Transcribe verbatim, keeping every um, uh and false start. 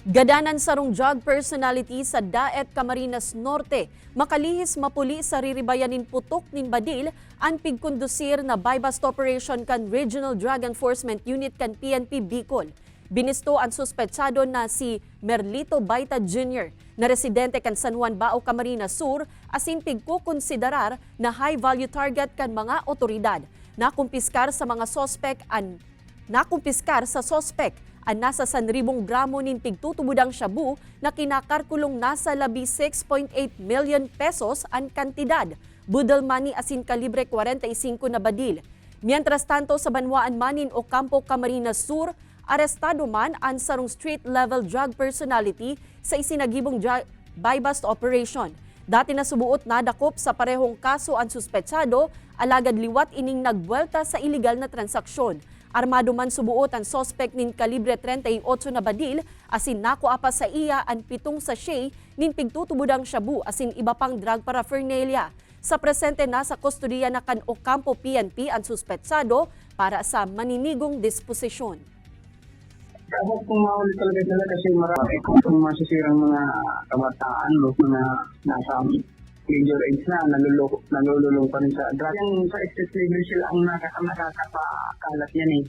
Gadan an sarong drug personality sa Daet, Camarines Norte. Makalihis mapuli sa riribayan nin putok nin badil an pigkondusir na buy-bust operation kan Regional Drug Enforcement Unit kan P N P Bicol. Binisto an suspetsado na si Merlito Baita Junior, na residente kan San Juan Bao, Camarines Sur, asin pigkokonsiderar na high-value target kan mga otoridad. Nakumpiskar sa mga suspek an Nakumpiskar sa suspek an nasa sanribong gramo nin pigtutubodang shabu na kinakalkulong nasa labi six point eight million pesos an kantidad, boodle money asin kalibre kwarenta y singko na badil. Mientras tanto, sa banwaan man nin Ocampo, Camarines Sur, arestado man an sarong street-level drug personality sa isinagibong dra-, buy-bust operation. Dati na subuot nadakop sa parehong kaso an suspetsado, alagad liwat ining nagbuwelta sa iligal na transaksyon. Armado man subuot an suspek nin kalibre treinta y ocho na badil, asin nakua pa saiya an pitong sachet nin pigtutubodang shabu asin iba pang drug paraphernalia. Sa presente, nasa kustodiya na kan Ocampo P N P an suspetsado para sa maninigong disposisyon. Dapat kung mahuli talaga sila kasi marami kung masisirang mga kabataan o mga nasa major age na, naluloko, nalululong pa rin sa drugs. Yung sa excess level sila ang nakaka-, nakakapakalat yan eh.